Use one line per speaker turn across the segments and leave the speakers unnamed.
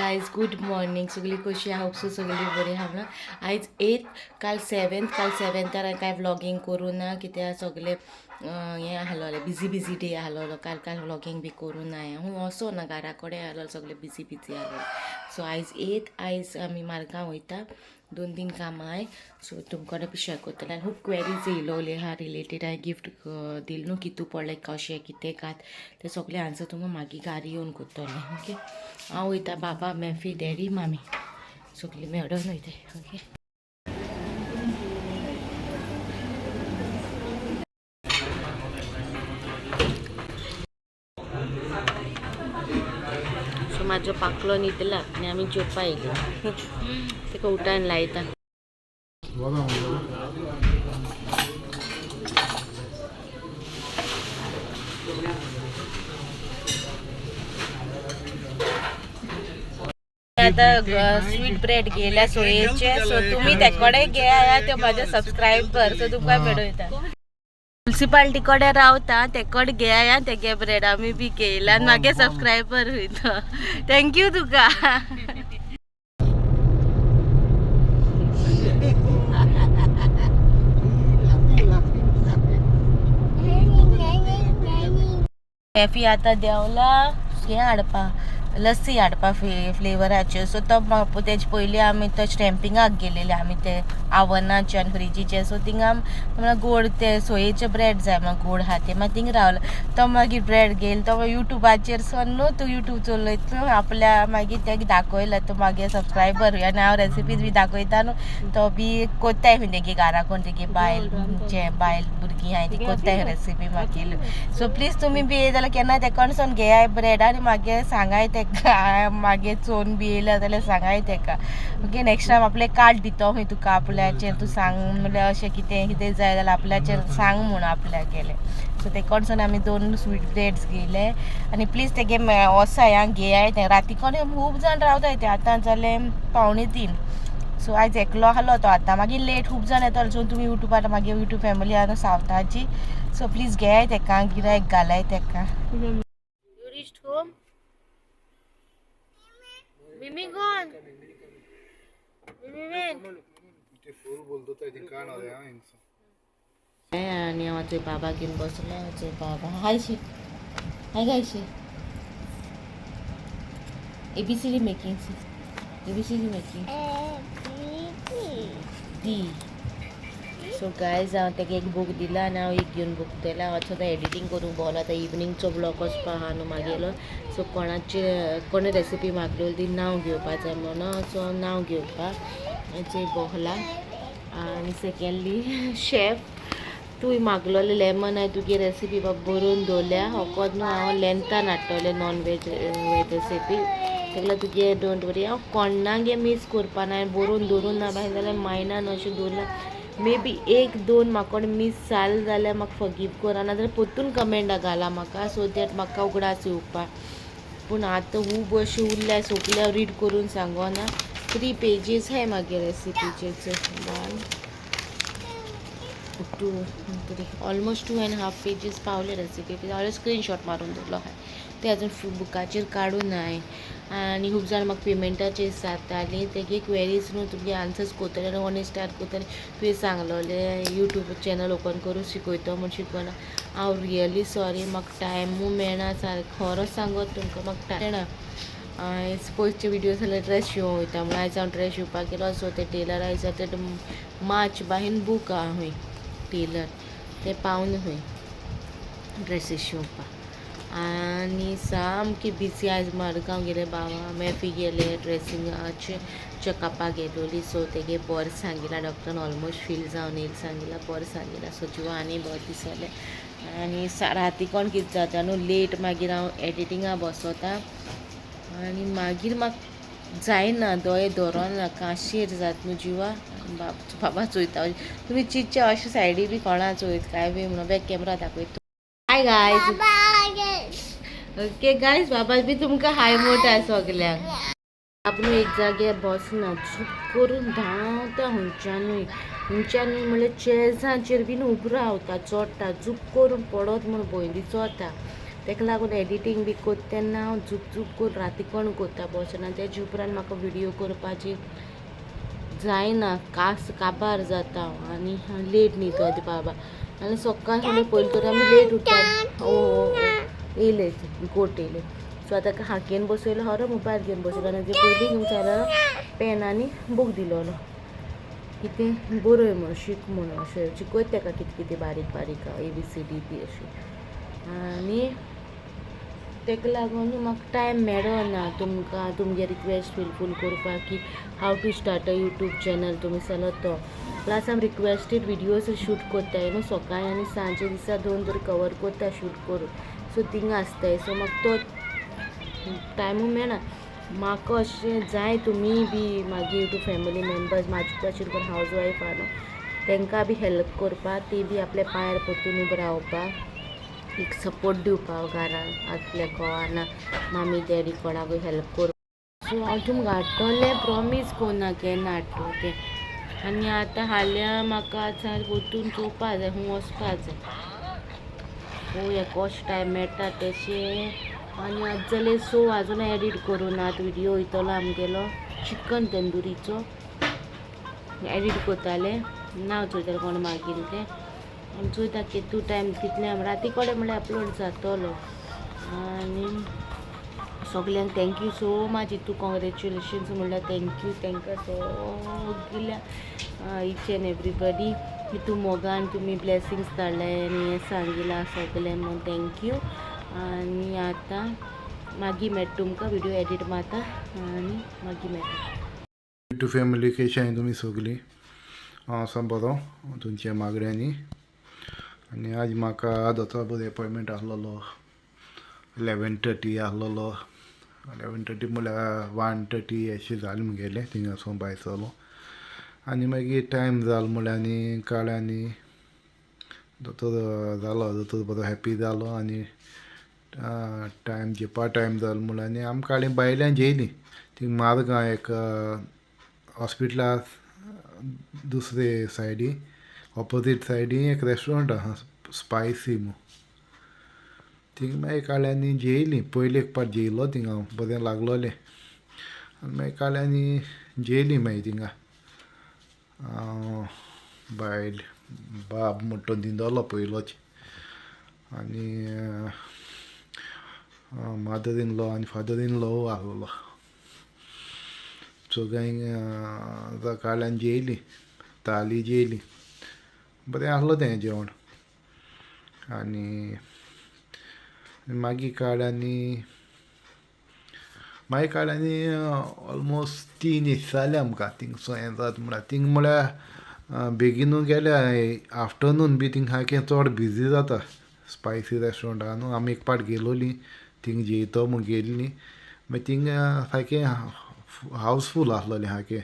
Guys, good morning. सगळी कशी आहा? सो सगळी बरी आहा म्हणून. आयज 8, काल 7, काल 7 हांवें कांय व्लॉगींग करूं ना, कित्याक सगळे हें आहलोलें, बिजी बिजी डे आहलोलो. काल काल व्लॉगींग बी करूं ना. हांव वचो ना, घरा कडेन आहलो, सगळे बिजी बिजी आहलो. सो आयज 8, आयज आमी मारगांव वयता, 2-3 कामां आहाय. सो तुमकां बी शेअर करतलें. आनी खूब क्वेरीज येयलोली आहा रिलेटेड. हांवें गिफ्ट दिल न्हू, कितू पडलें, कशें कितें कात, ते सगळे आन्सर तुमकां मागीर घारी येवन करतलें. ओके, हांव वयता, बाबा, मेफी, डॅडी, मामी सगळीं मेळोन वयताय. ओके, सो म्हाजो पाकलो न्हिदला आनी आमी जेवपा येयली. ताका उठान लायता. आता स्वीट ब्रेड गेल्या सोयेचे. सो तुम्ही तेकडे घेया, ते माझे सबस्क्रायबर, सो तुमकां मेळयता. म्युन्सिपाल्टी कडेन रावता, तेकड घेया तेगे ब्रेड. आमी बी घेयला आनी मागे सबस्क्रायबर वयता. Thank you तुका. कॅफी आतां देंवला हें हाडपा, लस्सी हाडपा फ्लेवराच्यो. सो तो तेजे पयलीं आमी तो स्टॅम्पिंगाक गेलेले आमी, ते आवनाचे आनी फ्रिजीचे. सो थिंगा म्हळ्यार गोड ते सोयेचे ब्रेड जाय म्हाका, गोड आहा ते. मागीर थिंगा रावलो तो, मागीर ब्रेड घेयल तो युट्यूबाचेर सन न्हू, तूं युट्यूब चलयता आपल्या, मागीर तेका दाखयला. तो मागीर सबस्क्रायबर आनी हांव रेसिपीज बी दाखयता न्हू, तो बी कोत्ताय खंय तेगे घरा, कोण तेगे बायल जे बायल भुरगीं आहाय ती कोत्ताय रेसिपी मागीर. सो प्लीज तुमी बी येयत जाल्यार केन्ना तेकोणसून घेयाय ब्रेड आनी मागीर सांगाय तेका, मागीर चोवन बी येयल्या जाल्यार सांगाय तेका. ओके, नेक्स्ट टायम आपलें कार्ड दितो खंय तुका, आपल्याचेर तूं सांग, म्हणल्यार अशें कितें कितें जाय जाल्यार आपल्याचेर सांग म्हूण आपल्याक गेलें. सो तेकोणसून आमी 2 स्वीट ब्रेड्स घेयले. आनी प्लीज तेगे वोसाय आं, घेयाय. ते राती कडेन खूब जाण रावताय ते, आतां जालें 2:45. सो आयज एकलो आहलो तो, आतां मागीर लेट खूब जाण येतलो. सो तुमी युट्यूबार मागीर युट्यूब फॅमिली आहा न्हू सावथाची, सो प्लीज घेयाय तेका, गिरायक घालाय तेका. You reached home? Mimi gone. Mimi went. आनी हांव थंय बाबा घेवन बसला. थंय बाबा हाय शी, हाय guy she. ABCD making, ABCD making D. So guys, हांव तेका एक बूक दिला आनी हांव एक घेवन बूक दिला. हांव सदां एडिटींग करूंक भोंवला. आतां इवनींगचो ब्लॉग वचपा आहा न्हू मागेलो. सो कोणाचे कोणे रेसिपी मागलेली ती नांव घेवपा जाय म्हणून, सो नांव घेवपाक बोहला. आनी सेकेंडली शेफ तूं मागलोले लेमन, हांवें तुगे रेसिपी बाब बरोवन दवरल्या. होकोत न्हू हांव लेंतान हाडटलें नॉन वेज वेज रेसिपी. तेका तुगे don't वरी, हांव कोणागे मीस करपा ना. हांवें बरोवन दवरूं ना बाय जाल्यार मायंडान अशें दवरलां. मे बी 1-2 म्हाका मीस जाल जाल्यार म्हाका फगीव करा, नाजाल्यार परतून कमेंटा घाला म्हाका, सो that म्हाका उगडास येवपा. पूण आतां खूब अशें उरल्या, सगळें हांव रीड करून सांगना. 3 पेजीस आहाय मागीर रेसिपीचे. 1 2 3, ऑलमोस्ट 2.5 पेजीस पावले रेसिपी. हांवें स्क्रीनशॉट मारून दवरलो आहा, ते अजून बुकाचेर काडूं नाय. आनी खूब जाण म्हाका पेमेंटाचेर विचारतालीं, तेगे क्वेरीज न्हू तुगे आन्सर्स करतले आनी ऑनेस्ट स्टार्ट करतले. तुवें सांगलोलें यूट्यूब चॅनल ओपन करून शिकयतो म्हूण, शिकना. हांव रियली सॉरी, म्हाका टायमूय मेळना सारको. खरो सांगत तुमकां, म्हाका टायम मेळना. पयरचे विडियो जाल्यार ड्रेस शिवंक वयता म्हणून आयज हांव ड्रेस शिवपाक गेलो. सो ते टेलर आयज ते मार्च बाहीन बूक आहा खंय टेलर, ते पावना खंय ड्रेसीस शिवपाक. आनी सामकी बिजी आयज. मडगांव गेले, बाबा मेफी गेले, ड्रेसिंगाचे चॅकअपाक गेलोली. सो तेगे बरें सांगिलां डॉक्टरान, ऑलमोस्ट फील जावन येयला सांगिलां, बरें सांगिलां. सो जिवा आनी बरें दिसलें. आनी राती कोण कितें जाता न्हू लेट, मागीर हांव एडिटिंगा बसोता आनी मागीर म्हाका जायना, दोळे धरोना, काशेर जाता न्हू जिवा. बाबा चोयता, तुमी चिंतचे अशें सायडी बी कोणा चोयत काय बी म्हणून बॅक कॅमरा दाखयता. Hi guys. ओके गायज, बाबा बी तुमकां हाय म्हणटा सगल्यांक. आपण एक जाग्यार बसना, झूप करून धांवता खंयच्यानूय खंयच्यानूय, म्हणल्यार चेर्सांचेर बीन उबो रावता, चडटा, झूप करून पडत म्हूण भंय दिसता. ताका लागून एडिटींग बी कोत्ता तेन्ना हांव झूप झूप करून रातीकोण कोत्ता बसना. तेजे उपरांत म्हाका व्हिडियो करपाची जायना, कास काबार जाता हांव आनी लेट न्हिदता बाबा. आनी सकाळ फुडें पयलीं तर आमी लेट उठ्ठा. ओ येयले गोट येयले. सो आतां हाकेन बसयलो हरो मोबायल घेवन बसयलो आनी ते पयलीं घेवन जाल्यार पेन आनी बूक दिलोलो कितें बरय म्हणून शीक म्हणून अशें शिकयता तेका कितें कितें बारीक बारीक ABCD बी अशें. आनी ताका लागून म्हाका टायम मेळना तुमकां तुमगे रिक्वेस्ट फुलफील करपाक की how to start a YouTube channel तुमी जालो तो. प्लस हांव रिक्वेस्टेड विडियोज शूट कोत्ताय न्हू सकाळी आनी सांजे दिसा दोन तरी कवर कोत्ता शूट करून. सो थिंगा आसताय. सो म्हाका तो टायमू मेळना. म्हाका अशें जाय तुमी बी मागीर यूट्यूब फॅमिली मेंबर्स म्हाजे भाशेन कोण हावज वायफ आहा न्हू तांकां बी हेल्प करपाक, ती बी आपल्या पांयार परतून उबो रावपाक एक सपोर्ट दिवपाक घरान आपल्या घोवा मामी डॅडी कोणाकूय हेल्प कर. सो हांव तुमकां हाडटलें प्रोमीस कोन्ना केन्ना हाडटलें तें. आनी आतां हाल्यां म्हाका आतां वचून चोवपा जाय, खूंय वचपा जाय, पळोवया कसो टायम मेळटा तेशें. आनी आज जालें सो आजून एडिट करूं ना व्हिडियो वयतलो आमगेलो चिकन तंदुरीचो एडिट करतालें नांव चोयतालें कोण मागील तें. आनी चोयता कितू टायम कितले राती कडेन म्हणल्यार अपलोड जातलो. आनी सगल्यांक thank you so much इतू कॉंग्रेच्युलेशन्स म्हणल्यार thank you तांकां सगल्या इच एन एवरीबडी इतू मोगान तुमी ब्लेसिंग्स धाडले आनी हें सांगिलां सगलें म्हूण thank you. आनी आतां मागीर मेळटा तुमकां, व्हिडियो एडिट मारता आनी मागीर मेळटा.
टू फॅमिली, कशी आहाय तुमी सगळीं? हांव आसा बरो तुमच्या मागण्यांनी. आनी आज म्हाका दोतोरा बरो एपॉयंटमेंट आसलेलो, 11:30 आसलेलो. 11:30 म्हणल्यार 1:30 अशें जालें मुगेलें थिंगासून भायर सरलो. आनी मागीर टायम जालो म्हणल्यार आनी काडलें आनी दोतोर जालो, दोतोर बरो हॅप्पी जालो. आनी टायम जेवपा टायम जालो म्हणल्यार आनी आमी काडली भायल्यान जेयलीं. थिंग मारगांव एक हॉस्पिटला दुसरे सायडी ऑपोजीट सायडी एक रेस्टोरंट आहा स्पायसी म्हूण, थिंग मागीर काडलें आनी जेयलीं. पयले एक पाट जेयलो थिंगा हांव, बरें लागलोलें. आनी मागीर काडलें आनी जेयलीं मागीर थिंगा. बायल बाब म्हणटा तो न्हिदलो पयलोच आनी मदर इन लॉ आनी फादर इन लॉ आहलोलो. चोगांय काडलें आनी जेयलीं, थाली जेयली, बरें आहलो तें जेवण. आनी मागीर काडलें आनी मागीर काडलें आनी ऑलमोस्ट 3 एश जालें आमकां थिंगसो हें जाता म्हळ्यार. थिंग म्हळ्यार बेगीनू गेल्या आफ्टरनून बी थिंग सारकें चड बिजी जाता स्पायसी रेस्टोरंट आहा न्हू. आमी एक पाट गेलोलीं थिंग जेयतो म्हूण गेल्लीं, मागीर थिंग सारकें हावजफूल आसलोलें, सारकें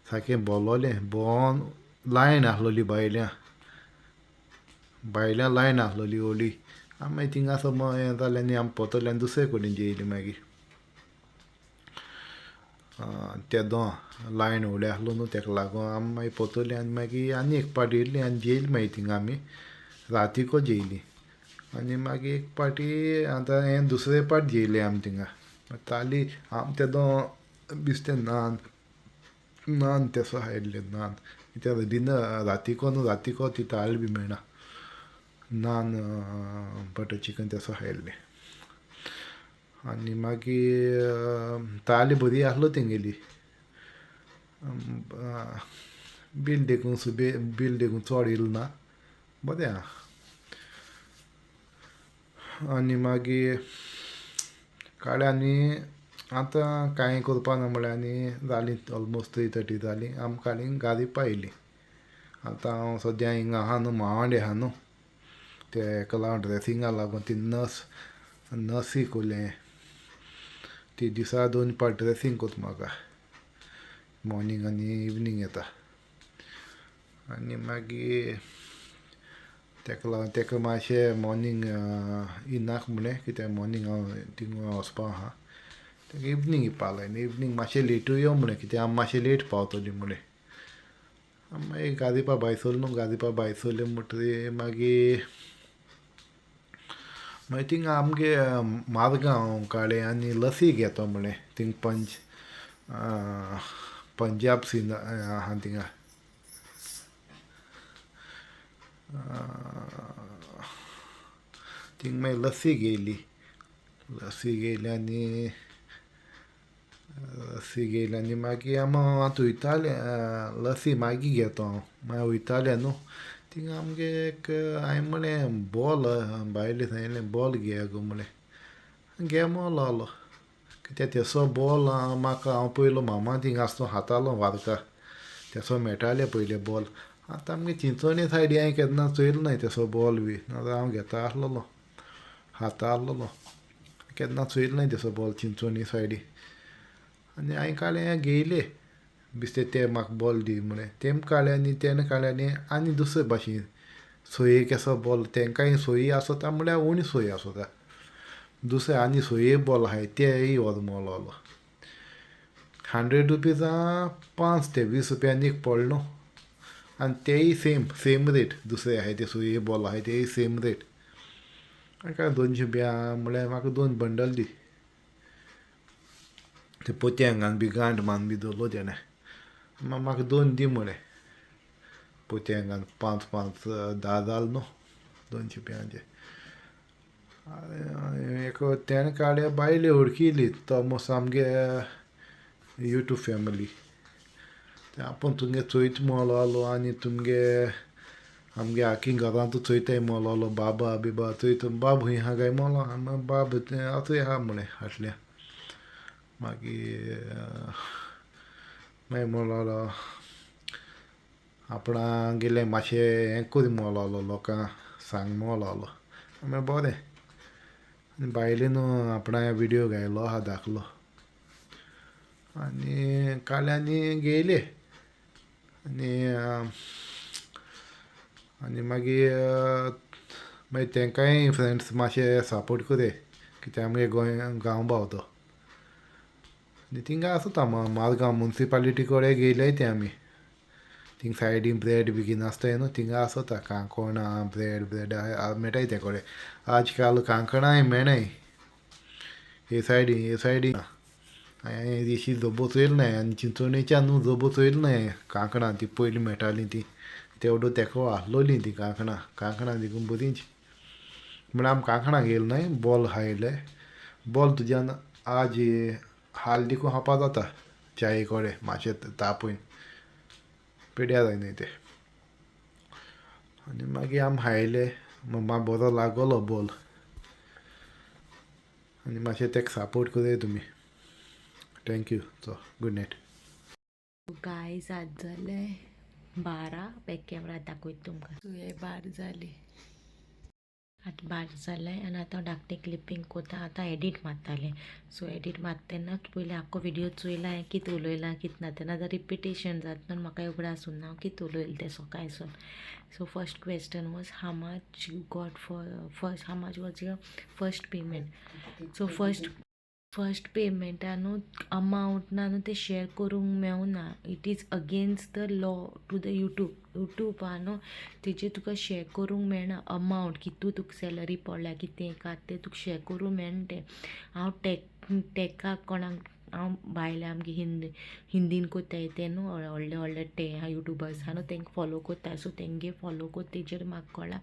सारकें भोलोलें, भोंवन लायन आसलोली भायल्या भायल्या लायन आसलोली व्हडली. आमी मागीर थिंगा समज हें जालें आनी आमी पोतले आनी दुसरे कडेन जेयलीं. मागीर तेदो लायन व्हडली आसलो न्हू तेका लागून आमी मागीर पोतली आनी मागीर आनी एक पाटी येयली आनी जेयली. मागीर थिंगा आमी रातीको जेयली आनी मागीर एक पाटी आतां हें दुसरे पाट जेयले आमी थिंगा. ताली आमी तेदो बेश्टें नान नान तेसो खायल्ले नान, कित्याक डिनर रातीको न्हू, रातीको ती थाली बी मेळना. नान बटर चिकन तेसो खायल्लें. आनी मागीर थाली बरी आसलो तेंगेली, बील देखून सुबे बील देखून चड येयलो ना, बरें आहा. आनी मागीर काडलें आनी आतां कांय करपा ना म्हळ्यार आनी जालीं ऑलमोस्ट 3:30 जालीं. आमी काडली गाडी पायली. आतां हांव सद्या हिंगा आहा न्हू, मावांडे आहा न्हू, ते हेका लागून ड्रेसिंगा लागून ती नर्सी कोलें ती दिसा 2 पाट ड्रेसींग कोता म्हाका, मॉर्निंग आनी इवनींग येता. आनी मागीर तेका लागून तेका मातशें मॉर्निंग इनाक म्हणलें, कित्याक मॉर्निंग हांव थिंगा वचपा आहा, तेका इवनींग येवपा लायलें. इवनींग मातशें लेटूय यो म्हणलें, कित्याक आमी मातशें लेट पावतलीं म्हणलें. आमी मागीर गादिपा भायर सरलो न्हू, गादिपा भायर सरले म्हणटकीर मागीर मागीर थिंगा आमगे मारगांव काडलें आनी लसी घेतो म्हळें. थिंग पंजाब सीन आहा थिंगा. थिंग मागीर लस्सी घेयली. लस्सी घेयली आनी लस्सी घेयली आनी मागीर आमी आतां वयताले. लस्सी मागीर घेतो हांव, मागीर वयताले न्हू. थिंगा आमगे एक हांवें म्हळें बॉल, बायले सांगलें बॉल घेया गो म्हळें. घे म्हणलो. कित्याक तेसो बॉल म्हाका हांव पयलो मामा थिंगा आसतो हातालो वारका तेसो मेळटाले पयले बॉल. आतां आमगे चिंचोणी सायडी हांवें केन्ना चोयलो नाय तेसो बॉल बी, नाजाल्यार हांव घेता आसलेलो, खाता आसलेलो. केन्ना चोयलो नाय तेसो बॉल चिंचोणी सायडी. आनी हांवें काडलें घेयले बेश्टे ते म्हाका बॉल दी म्हळें. तेम काडले आनी तेणें काडले आनी आनी दुसरे भाशेन सोये केसो बॉल तेंकांय सोयी आसता म्हळ्यार उणी सोयी आसता. दुसरे आनी सोये बॉल आहाय तेय व्हर म्हणलो. 100 रुपीजा 5 ते 20 रुपयांनी एक पडलो न्हू. आनी तेय सेम सेम रेट, दुसरे आहाय ते सोये बॉल आहाय तेय सेम रेट. काय 200 रुपया म्हळ्यार म्हाका 2 बंडल दी. ते पोतयांक बी गांठ मान बी दवरलो तेणें. म्हाका 2 दी म्हळें. पोतयांक 5 5 10 जाल न्हू 200 रुपयांचे. एक तेणें काडले बायले वळखिली तो मस्त आमगे यूट्यूब फॅमिली. ते आपूण तुमगे चोयत म्हणलो आनी तुमगे आमगे आखी घरांत चोयताय म्हणलो. बाबा बिबा चोयत बाब खंय आहा काय म्हणलो. बाब आसूं आहा म्हळें फाटल्या. मागीर मागीर म्हणलो आपणागेलें मातशें हें कर म्हणलो, लोकांक सांग म्हणलो. मागीर बरें. आनी बायलेन आपणा विडियो घायलो आहा दाखलो. आनी काडले आनी घेयले. आनी आनी मागीर मागीर तेंकांय फ्रेंड्स मातशे सपोर्ट कोरया कित्याक आमगे गोंय गांव भाव तो. आनी थिंगा आसता मारगांव मुन्सिपालिटी कडेन घेयले ते आमी. थिंग सायडीन ब्रेड बी कितें आसताय न्हू थिंगा आसता कांकोणां ब्रेड ब्रेड मेळटाय ते कडेन. आज काल कांकणांय मेणाय हे सायडीन हे सायडीन. हांवें अशी जोबो चोयली नाय आनी चिंचोणेच्यान न्हू जोबो चोयली नाय कांकणां ती पयलीं मेळटालीं ती तेवडो तेको आसलोली ती कांकणां. कांकणां देखून बरींच म्हळ्यार आमी कांकणां घेयले न्हय, बॉल खायले. बॉल तुज्यान आज हाल देखून खावपा जाता च्याये कडेन मातशें तापोवन पेड्यार जायनाय ते. आनी मागीर आमी खायले. म्हाका बरो लागलो बॉल. आनी मातशें तेका सपोर्ट करया तुमी. Thank you. So good night.
Guys आज जाले 12. बॅक कॅमरा दाखयता तुमकां. हे 12 जाले आतां. 12 जाले आनी आतां हांव धाकटें क्लिपींग कोता. आतां एडीट मारतालें. सो एडीट मारता तेन्ना पयलीं आख्खो विडियो चोयला हांवें कितें उलयलां कितें ना तेन्ना जाल्यार रिपिटेशन जाता न्हू. म्हाका उगडास उरना हांव कितें उलयलें तें सकाळसून. So first question was how much you got for first, how much was your first payment. So first पेमेंटा न्हू अमावंट ना न्हू तें शेयर करूंक मेवना. It is against the law to the YouTube. यूट्यूबा न्हू तेजेर तुका शेयर करूंक मेळना अमावंट कितू तुका सॅलरी पडल्या कितें काय तें तुका शेयर करूंक मेळना तें. हांव टॅकाक कोणाक हांव भायले आमगे हिंदीन कोत्ताय ते न्हू व्हडले व्हडले ते यूट्यूबर्स आहा न्हू तेंकां फोलो कोत्ता. सो तेंगे फोलो कोत्ता तेजेर म्हाका कळ्ळां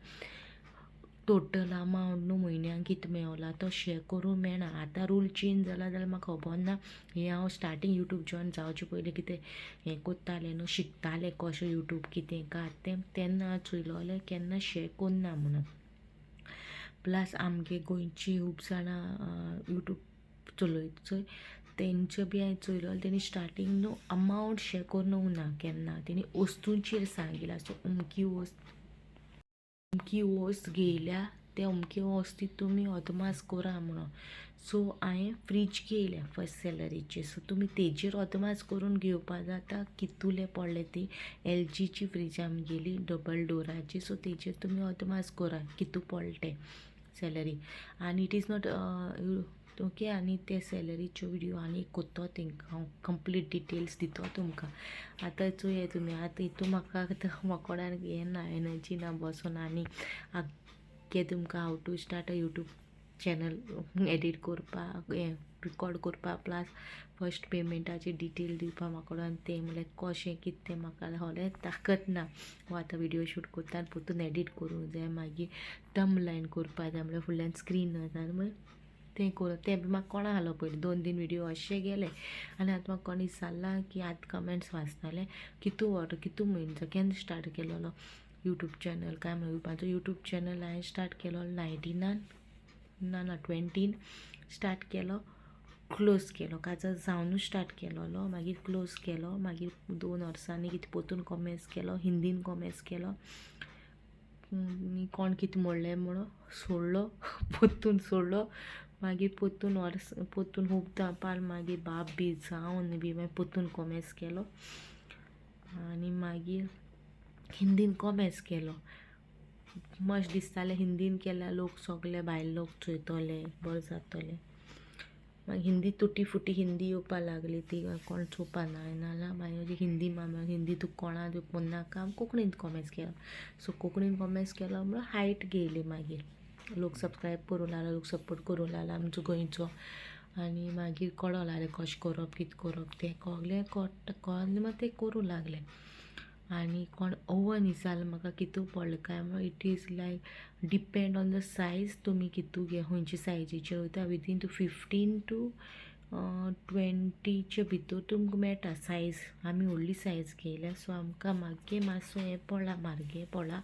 टोटल अमावंट न्हू म्हयन्याक कितें मेवला तो शेयर करूंक मेळना. आतां रूल चेंज जाला जाल्यार म्हाका खबर ना. हें हांव स्टार्टींग यूट्यूब जॉयन जावचे पयलीं कितें हें कोत्तालें न्हू, शिकतालें कशें यूट्यूब कितें काय तें, तेन्ना चोयलोलें केन्ना शेयर कोन्ना म्हणून. प्लस आमगे गोंयची खूब जाणां यूट्यूब चलयता चोय तेंचे बी हांवें चोयलो जाल्यार तेणी स्टार्टींग न्हू अमावंट शेयर करूंक ना केन्ना. तेणी वस्तूंचेर सांगिलां. सो अमकी वस्त अमकी वस्त घेयल्या ते अमके वस्ती तुमी अदमास करा म्हणून. सो हांवें फ्रीज घेयल्या फस्ट सॅलरीचेर. सो तुमी तेजेर अदमास करून घेवपा जाता कितुले पडले ती. एलजीची फ्रीज आमगेली डबल डोराची. सो तेजेर तुमी अदमास करा कितू पडले ते सॅलरी. आनी it is not okay. आनी ते सॅलरीच्यो विडियो आनी कोत्तो तेंकां हांव कंप्लीट डिटेल्स दितो तुमकां. आतां चोया तुमी आतां हितू म्हाका आतां कोणाक हें ना, एनर्जी ना बसोन आनी आख्खें तुमकां how to start a YouTube channel edit करपाक, हें रिकॉर्ड करपाक, प्लस फर्स्ट पेमेंटाची डिटेल दिवपा म्हाका आनी तें म्हणल्यार कशें कितें तें म्हाका होलें ताकत ना. हो आतां व्हिडियो शूट करता आनी परतून एडीट करूंक जाय, मागीर थंबनेल करपा जाय, म्हणल्यार फुडल्यान स्क्रीन आसा मागीर तें करूं तें बी म्हाका कोणा आहलो पयलीं 2-3 व्हिडियो अशे गेले. आनी आतां म्हाका कोण विचारलां की आतां कमेंट्स वाचतालें कितू वर्स कितू म्हयने केन्ना स्टार्ट केलोलो यूट्यूब चॅनल काय म्हणून. म्हाजो यूट्यूब चॅनल हांवें स्टार्ट केलो 19नान, ना ना 20न स्टार्ट केलो, क्लोज केलो. काजार जावनूच स्टार्ट केलोलो, मागीर क्लोज केलो. मागीर 2 वर्सांनी कितें परतून कॉमेस केलो, हिंदीन कॉमेस केलो. कोण कितें म्हणलें म्हणून सोडलो, परतून सोडलो. मागीर परतून वर्स परतून खूब तेंपार मागीर बाब बी जावन बी मागीर परतून कॉमेस केलो आनी मागीर हिंदीन कॉमेस केलो. मातशें दिसतालें हिंदीन केल्यार लोक सगले भायले लोक चोयतोले, बरें जातोलें. मागीर हिंदी तुटी फुटी हिंदी येवपा लागली, ती कोण चोवपा ना नाल्यार मागीर हिंदी हिंदी तुका कोणा नाका, कोंकणीन कॉमेस केलो. सो कोंकणीन कॉमेस केलो म्हणल्यार हायट गेली. मागीर लोक सबस्क्रायब करूं लागलो, लोक सपोर्ट करूं लागलो आमचो गोंयचो. आनी मागीर कळो लागलें कशें करप कितें करप तें सगलें कळटा, कळ्ळें मागीर तें करूं लागलें. आनी कोण ओवन विचारलें म्हाका कितू पडलें काय म्हणून, it is like depend on the size, तुमी कितू घे खंयचे सायजीचेर वयता, विदीन टू 15 टू 20चे भितर तुमकां मेळटा सायज. आमी व्हडली सायज घेयल्या, सो आमकां मागीर मातसो हें पडला, म्हारगें पडला,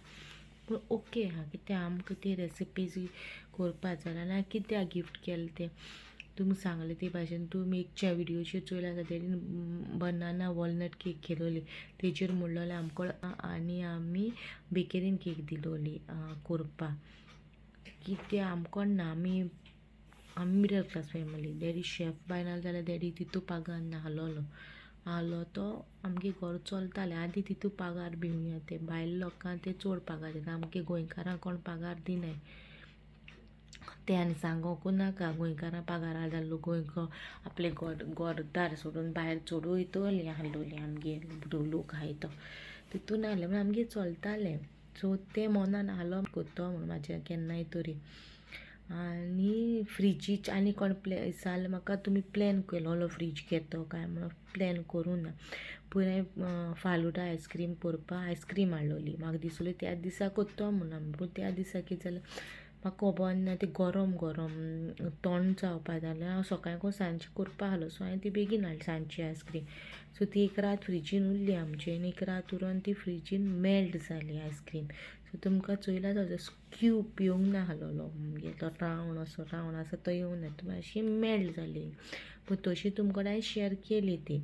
पूण ओके आहा. कित्याक आमकां ती रेसिपीज करपा जाय आनी कित्याक गिफ्ट केलें तें तुमी सांगलें ते भाशेन. तुमी एकच्या व्हिडियोचेर चोयला जाल्यार तेणी बनाना वॉलनट केक केलोली, तेजेर म्हणलोलें आमकां आनी आमी बेकरीन केक दिलोली करपाक. कित्याक आमकां ना, आमी आमी middle class family, daddy chef बाय नाजाल्यार जाल्यार डॅडी तितू पागार नाहलोलो आहलो तो आमगे घर चलतालें. आदी तितू पागार बी हुंय ते भायले लोकांक ते चड पागार दिता, आमगे गोंयकारांक कोण पागार दिनाय. तें आनी सांगोकूं नाका, गोंयकारां पागार आहा जाल्यार लोक गोंयको आपलें घर घरदार सोडून भायर चड वयतली आहलोली आमगे लोक आहाय तो तितून आहलें म्हणून आमगे चलतालें. सो तें मनान आहलो करतो म्हणून म्हाजें केन्नाय तरी. आनी फ्रिजीच आनी कोण प्ले विचारलें म्हाका तुमी प्लॅन केलोलो फ्रीज घेतो काय म्हणून, प्लॅन करूं ना. पयर हांवें फालुडा आयस्क्रीम करपाक आयस्क्रीम हाडलोली, म्हाका दिसलें त्याच दिसा करतो म्हणून आमी, पूण त्या दिसा कितें जालें म्हाका खबर ना, ती गरम गरम थंड जावपा जालें. हांव सकाळीं सांजचें करपा आहलो, सो हांवें ती बेगीन हाडली सांजची आयस्क्रीम. सो ती एक रात फ्रिजीन उरली आमची आनी एक रात उरोन ती फ्रिजीन मेल्ट जाली आयस्क्रीम. सो तुमकां चोयला जाल्यार क्यूब येवंक ना आहलोलो, म्हणजे तो रावंड असो रावंड आसा तो येवंक ना, ती मातशी मेल्ट जाली. पूण तशी तुमकां हांवें शेअर केली ती,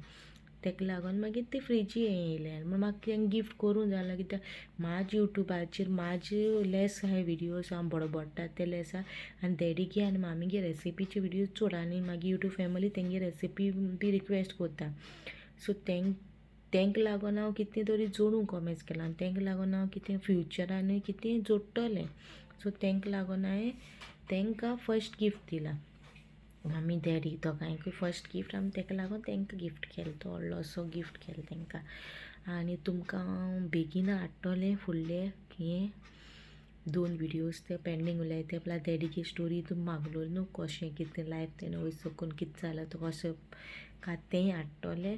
ताका लागून मागीर ती फ्रिजी हें येयलें. म्हण म्हाका तें गिफ्ट करूंक जालें, कित्याक म्हाजे युट्यूबाचेर म्हाजे लेस आहाय विडियोज, हांव बडबडटा ते लेस आहा आनी डॅडीगे आनी मामीगे रेसिपीचे विडियोज चड. आनी मागीर युट्यूब फॅमिली तेंगे रेसिपी बी रिक्वेस्ट करता, सो तेंका लागून हांव कितें तरी जोडूंक कॉमेस केलां आनी तेंका लागून हांव कितें फ्युचरानूय कितें जोडटलें. सो तेंका लागून हांवें तेंकां फर्स्ट गिफ्ट दिलां. मम्मी डॅडी दोगांयकूय फर्स्ट गिफ्ट आमी तेका लागून तेंकां गिफ्ट केलें, तो व्हडलोसो गिफ्ट केलो तेंकां. आनी तुमकां हांव बेगीन हाडटलें फुडले हें 2 विडियोज ते पेंडींग उरल्याय ते, प्लस डॅडीगे स्टोरी तुमी मागलोली न्हू कशें कितें लायफ तेणें वयर सकून कितें जालां तो कशें काय तेंय हाडटलें.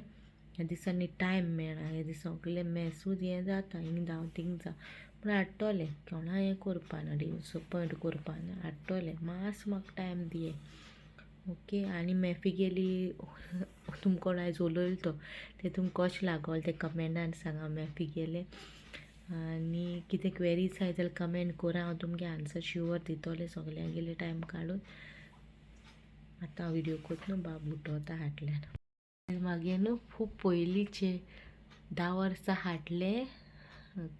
ह्या दिसांनी टायम मेळना, ह्या दीस सगलें मेसूच हें जाता, हिंग धांव थिंग जावं, पूण हाडटलें, कोणा हें करपाना, डिसपोयंट करपाना, हाडटलें. मातसो म्हाका टायम दिये ओके. आनी मॅफी गेली तुमकां आयज उलयलो तो तें तुमकां कशें लागोल तें कमेंटान सांगा मॅफी गेले. आनी कितें क्वेरीज आहाय जाल्यार कमेंट करा, हांव तुमगे आन्सर शुअर दितोलें सगल्यांगेले टायम काडून. आतां हांव विडियो करता न्हू, बाब उठोता हाटल्यान. मागीर न्हू खूब पयलींचे 10 वर्सां हाडलें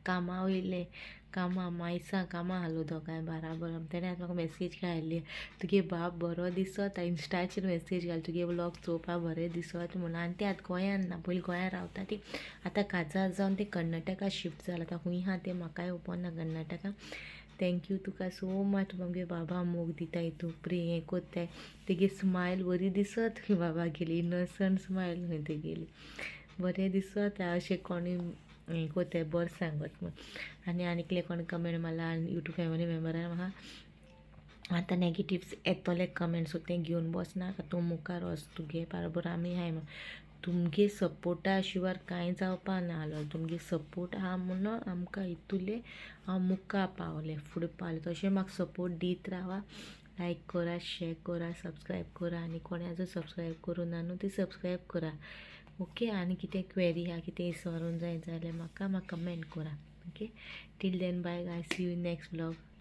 कामा वयलें, कामा मायसा कामा आहलो दोगांय बाराबर. तेणें आतां म्हाका मॅसेज घायल्ली, तुगे बाब बरो दिसता, इन्स्टाचेर मॅसेज घाल, तुगे व्लॉग चोवपा बरें दिसत म्हणून. आनी ते आतां गोंयान ना, पयलीं गोंयान रावता ती, आतां काजार जावन ते कर्नाटका शिफ्ट जाला, आतां खूंय आहा तें म्हाकाय खबर ना कर्नाटका. Thank you तुका सो मच, मगे बाबा मोग दिताय तूं, प्रे हें कोत्ताय, तेगे स्मायल बरी दिसत बाबा गेली, इनोसंट स्मायल खंय तेगेली, बरें दिसत अशें कोणूय हें कोत्ताय बरें सांगत म्हूण. आनी आनीकले कोण कमेंट मारला युट्यूब फॅमिली मेम्बरान म्हाका आतां नेगेटिव्स येतले कमेंट्स, सो तें घेवन बसनाका. तूं मुखार वच, तुगे बरोबर आमी आहाय. तुमगे सपोर्टा शिवार कांय जावपा ना आसलो. तुमगे सपोर्ट आहा म्हणून आमकां इतुले हांव मुखार पावलें, फुडें पावलें. तशें म्हाका सपोर्ट दीत रावा. लायक करा, शेअर करा, सबस्क्रायब करा आनी कोणें अजून सबस्क्रायब करूं ना न्हू ती सबस्क्रायब करा. ओके, आनी कितें क्वेरी आहा, कितें विचारूंक जाय जाल्यार म्हाका म्हाका कमेंट करा. Okay, till then, bye guys, see you next vlog.